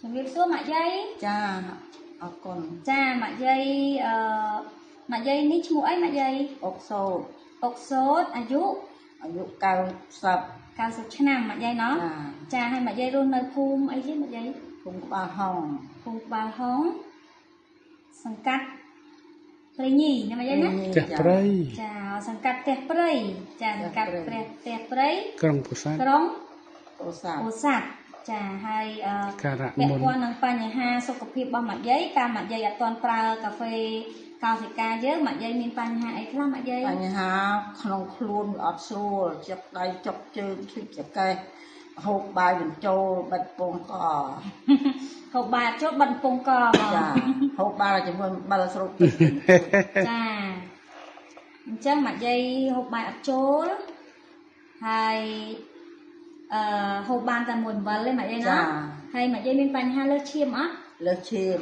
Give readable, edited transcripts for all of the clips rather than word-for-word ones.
ជំរាបសួរម៉ាក់យាយ ចាអរគុណ ចាម៉ាក់យាយអឺម៉ាក់យាយនេះឈ្មោះអីម៉ាក់យាយ អុកសូត អុកសូតអាយុ អាយុ90 90ឆ្នាំម៉ាក់យាយណោះ ចា ចាហើយម៉ាក់យាយរស់នៅភូមិអីទេម៉ាក់យាយ ភូមិក្បាលហុង ភូមិក្បាលហុងសង្កាត់ព្រៃញីណាម៉ាក់យាយណា ផ្ទះព្រៃ ចាសង្កាត់ផ្ទះព្រៃចាសង្កាត់ព្រះផ្ទះព្រៃ ក្រុងពោធិ៍សាត់ ក្រុង ពោធិ៍សាត់ ពោធិ៍សាត់ចាហើយអឺ ការៈ ពាក់ មុន ព័ន្ធនឹងបញ្ហាសុខភាពរបស់ម៉ាក់យាយកាលម៉ាក់យាយអត់ទាន់ប្រើកាហ្វេកោសិកាយើងម៉ាក់យាយមានបញ្ហាអីខ្លះម៉ាក់យាយ បញ្ហាក្នុងខ្លួនវាអត់ស្រួលចុកដៃចុកជើងឈឺចង្កេះហូបបាយបញ្ចូលបិទពងក ហូបបាយអត់ចូលបិទកំពង់កហ្មង ចាហូបបាយជាមួយអំបិលស្រូបទឹក ចាអញ្ចឹងម៉ាក់យាយហូបបាយអត់ចូលហើយអឺហូបបានតែមួយអំបិលទេម៉ាក់យាយណា ចា ហើយម៉ាក់យាយមានបញ្ហាលើសឈាមអត់ លើសឈាម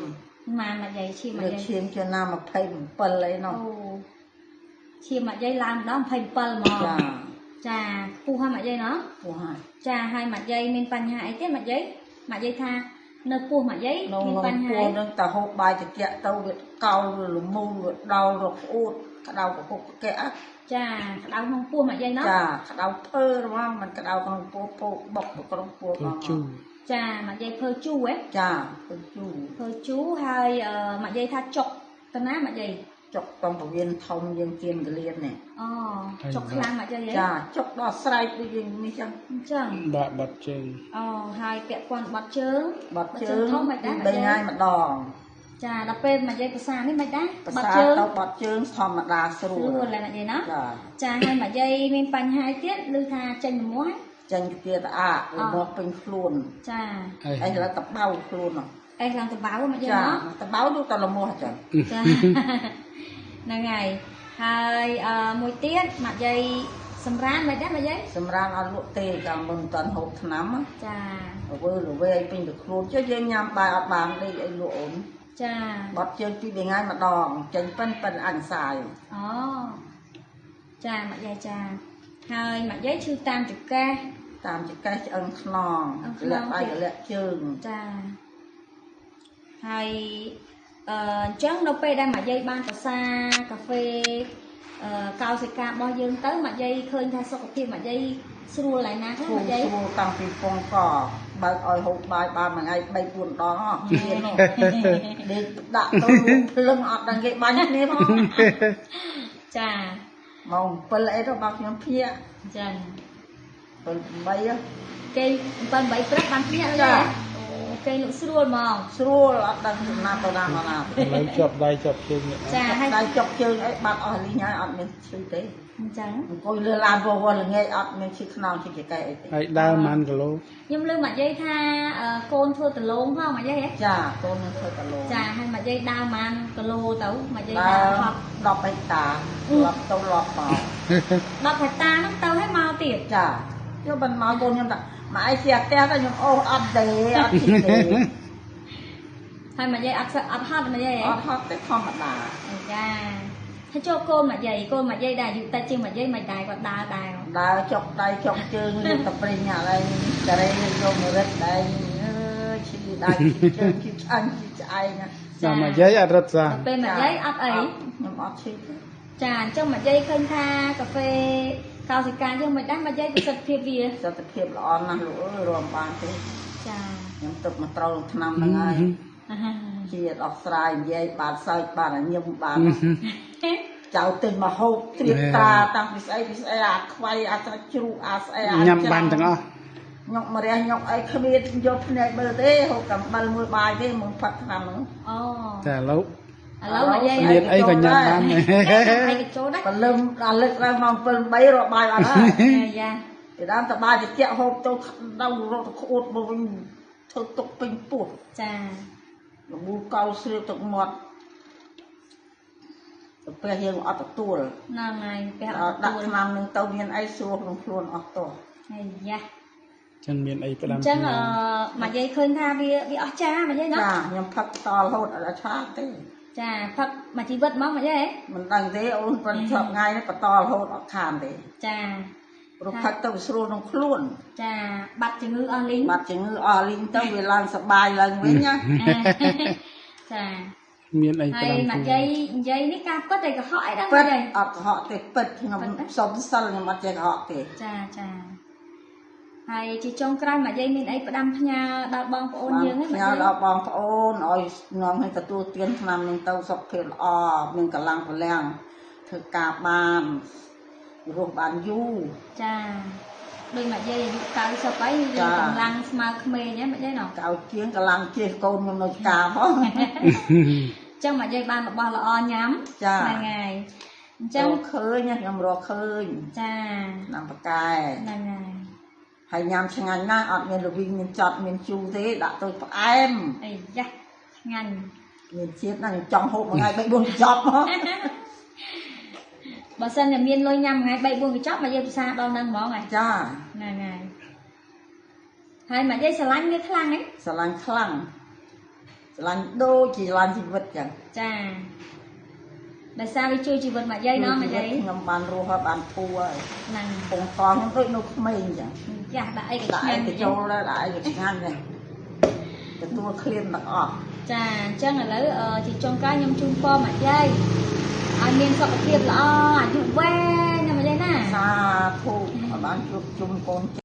ម៉ាម៉ាក់យាយឈាមម៉ា លើ ក់យាយ សឈាមជាណា27អីនោះ អូឈាមម៉ាក់យាយឡើងម្ដង27ហ្មង ចា ចាខ្ពស់ហើយម៉ាក់យាយណោះ ពោះហើយ ចាហើយម៉ាក់យាយមានបញ្ហាអីទេម៉ាក់យាយម៉ាក់យាយថានៅពោះម៉ាក់យាយ ក្នុង មាន ក្នុង ពោះ បញ្ហាអី នឹងតែហូបបាយត្រជាក់ទៅវាកោលវាលមូលវាដល់រកក្អួតក្តៅកពុកកែក ចាក្តៅក្នុងពោះម៉ាក់យាយណោះ ចាក្តៅភើហ្មងមិនក្តៅក្នុងពោះពោះបុកទៅក្នុងពោះហ្មង ធ្វើជូរ ចាម៉ាក់យាយភើជូរហ៎ ចាទៅជូរ ភើជូរហើយអឺម៉ាក់យាយថាចុកទៅណាម៉ាក់យាយ ចុកតំពវៀនធំយើងជៀនកលៀននេះ អូចុកខ្លាំងម៉ាក់យាយហ៎ ចាចុកដល់ស្រែកដូចយើងនេះចឹង អញ្ចឹង បាក់បាត់ជើង អូហើយពាក់ព័ន្ធបត់ជើង បាត់ជើង ធំមិនដែរ 3 ម៉ាក់យាយ ថ្ងៃម្ដង ចាដល់ពេលម៉ាក់យាយប្រសានេះមិនដែរ ប្រសា បត់ជើង ទៅបាត់ជើងធម្មតាស្រួល ស្រួលហើយម៉ាក់យាយណា ចា ចាហើយម៉ាក់យាយមានបញ្ហាអីទៀតឬថាចេញលមាស់ ចេញជាតាអាកលមាស់ពេញខ្លួន ចា អី អីឡើយតបៅខ្លួនហ៎ អេឡើងតបៅម៉ាក់យាយ ចា ណា តបៅនោះតលមាស់ចឹង ចាហ្នឹងហើយហើយអឺមួយទៀតម៉ាក់យាយសម្រានមិនដែរម៉ាក់យាយ សម្រាប់អត់លក់ទេកាលមុនមិនតាន់ហូបថ្នាំ ចា វើលវែងពេញទៅខ្លួនចុះយើងញ៉ាំបាយអត់បានទេអីលក់អូន ចា បាត់ជើងពីរថ្ងៃម្ដងចេញប៉ិនប៉ិនអញសាយ អូចាម៉ាក់យាយចាហើយម៉ាក់យាយឈឺតាមចង្កេះ តាមចង្កេះឆ្អឹងខ្នង ឆ្អឹងខ្នង លាក់ដៃលាក់ជើង ចាហើយអឺអញ្ចឹងនៅពេលដែលម៉ាក់យាយបានប្រសាកាហ្វេអឺកោសិការបស់យើងទៅម៉ាក់យាយឃើញថាសុខភាពម៉ាក់យាយស្រួលឡើយណាខ្លះ ស្រួល ម៉ាក់យាយ ស្រួលតាំងពីពងកបើកឲ្យហូបបាយបានមួយថ្ងៃ3 4ដងហ៎ទៀតនោះដេកដាក់ទៅលក់ភ្លឹងអត់ដឹងគេបាញ់គ្នាផង ចា ម៉ោង7អីទៅបើខ្ញុំភ្ញាក់ អញ្ចឹង 7 8ហ៎ គេ7 8ព្រឹកបានភ្ញាក់ ចា ហើយអូគេលក់ស្រួលហ្មង ស្រួលអត់ដឹងពីណាទៅណាមកណា ឥឡូវជាប់ដៃជាប់ជើងនេះ ចាហើយ ដៃចុកជើងអីបាត់អស់លីងហើយអត់មានឈឺទេ អញ្ចឹង អង្គុយលើឡានវល់វល់ល្ងាចអត់មានឈឺខ្នងឈឺចង្កេះអីទេ ហើយដើរប៉ុន្មានគីឡូ ខ្ញុំលើម៉ាក់យាយថាអឺកូនធ្វើដលងផងម៉ាក់យាយហ៎ ចាកូននឹងធ្វើតឡូ ចាហើយម៉ាក់យាយដើរប៉ុន្មានគីឡូទៅម៉ាក់យាយ ដើ ដើរហត់ រ10ហិកតាលប់ទៅលប់មក 10ហិកតាហ្នឹងទៅហើយមកទៀត ចាយកមិនមកកូនខ្ញុំថាម៉ែឯងជាផ្ទះទៅខ្ញុំអូសអត់ទេអត់ជីទេ ហើយម៉ាក់យាយអត់សអត់ហត់ម៉ាក់យាយហ៎ អត់ហត់ទេធម្មតា ចាហើយចូលកូនម៉ាក់យាយកូនម៉ាក់យាយដែរអាយុតិចជាងម៉ាក់យាយមិនដែរគាត់ដើរដែរ ដើរចុកដៃចុកជើងលៀបតព្រិញអាឡែងការ៉េយកមរិតដៃអើយឈឺដៃឈឺជើងឈឺឆ្អឹងឈឺឆ្អែងណា ចាមកយាយអត់រត់សោះ ដល់ពេលម៉ាក់យាយអត់អី ខ្ញុំអត់ឈឺទេ ចាអញ្ចឹងម៉ាក់យាយឃើញថាកាហ្វេកោសិកាយើងមិនដែរម៉ាក់យាយប្រសិទ្ធភាពវា សុខភាពល្អណាស់លោកអើយរួមបានទេ ចា ខ្ញុំទឹកមកត្រូវនឹងឆ្នាំហ្នឹងហើយជាដោះស្រាយនិយាយបានសើចបានញឹមបានចៅទិញមកហូបត្រៀបត្រាតាំងពីស្អីពីស្អីអាខ្វៃអាសាច់ជ្រូកអាស្អីអា ញ៉ាំបានទាំងអស់ ញុកម្រះញុកអីគ្មានយកភ្នែកមើលទេហូបកំបិលមួយបាយទេមុនផឹកឆ្នាំហ្នឹង អូ តែឥឡូវ ឥឡូវម៉ាក់យាយ មានអីក៏ញ៉ាំបានដែរ ឯកចូលដែរ ព្រលឹមដល់លើកឡើងម៉ោង7 8រកបាយអត់ហើយ យ៉ា ពីដើមតបាយតិចហូបទៅដៅរកទៅក្អួតមកវិញធ្វើទុកពេញពោះ ចា លមូលកោស្រាវទឹកមាត់ទៅព្រះយើងអត់ទទួល ហ្នឹងហើយពះអ ដល់ ត់ទទួល ដាក់ឆ្នាំនឹងទៅមានអីស្រួលក្នុងខ្លួនអស់ទោះ អាយ៉ា ចឹងមានអីផ្ដាំ អញ្ចឹងអឺម៉ាក់យាយឃើញថាវាវាអស់ចាម៉ាក់យាយណា ចាខ្ញុំផឹកតរហូតអត់ដល់ឆាតទេ ចាផឹកមួយជីវិតហ្មងម៉ាក់យាយហ៎ មិនដឹងទេអូនប៉ុន្តែថ្ងៃនេះបន្តរហូតអត់ខានទេ ចា ព្រោះផឹកទៅវាស្រួលក្នុងខ្លួន ចាបាត់ជំងឺអស់លីង បាត់ជំងឺអស់លីងទៅវាឡើងសប្បាយឡើងវិញណា ចា មានអី ហើយ ផ្ដាំ មកយាយនិយាយនេះការពិតឯកុហកអីដឹង ពិត យាយ អត់កុហកទេពិតខ្ញុំសុំសិលខ្ញុំអត់ចេះកុហកទេ ចាចាហើយជាចុងក្រោយមកយាយមានអីផ្ដាំផ្ញើដល់បងប្អូនយើងហ្នឹង ផ្ញើដល់បងប្អូនឲ្យនាំឲ្យទទួលទានឆ្នាំនឹងទៅសុខភាពល្អមានកម្លាំងពលំធ្វើការបានរស់បានយូរ ចាដូចមកយាយអាយុ90ហើយយើងកម្លាំងស្មើក្មេងហ្នឹងមកយាយណោះ កៅជាងកម្លាំងជិះកូនខ្ញុំនៅឆ្ការផង ចឹងមកយាយបានរបស់ល្អញ៉ាំ ចា ហ្នឹងហើយអញ្ចឹ ចឹ ង ងឃើញណាខ្ញុំរកឃើញ ចា ឆ្នាំបកែ ហ្នឹងហើយ ហើយញ៉ាំឆ្ងាញ់ណាស់អត់មានល្វីងមានចត់មានជូរទេដាក់ទៅផ្អែម អីយ៉ាឆ្ងាញ់ មានជាតិណាស់ខ្ញុំចង់ហូបមួយថ្ងៃ3 4កញ្ចប់ហ៎ បើសិនជាមានលុយញ៉ាំមួយថ្ងៃ3 4កញ្ចប់មកយាយពិសាដល់ហ្នឹងហ្មងហ៎ ចា ហ្នឹងហើយហើយមកយាយស្រឡាញ់វាខ្លាំងហ៎ ស្រឡាញ់ខ្លាំងស្រឡាញ់ដូចជាស្រឡាញ់ជីវិតចឹង ចាដោយសារវាជួយជីវិតមកយាយណោះមកយាយ ខ្ញុំបានរស់ហើយបានធូរហើយ ហ្នឹង ពងកខ្ញុំដូចនៅក្មេងចឹង ចាស់ដាក់អីក៏ ដាក់ ឆ្ងាញ់ អីទៅចូលដែរដាក់អីក៏ឆ្ងាញ់ដែរទទួលឃ្លានទាំងអស់ ចាអញ្ចឹងឥឡូវជាចុងក្រោយខ្ញុំជូនពរមកយាយឲ្យមានសុខភាពល្អអាយុវែងណាមកយាយណា សាធុឲ្យបានជួបជុំកូន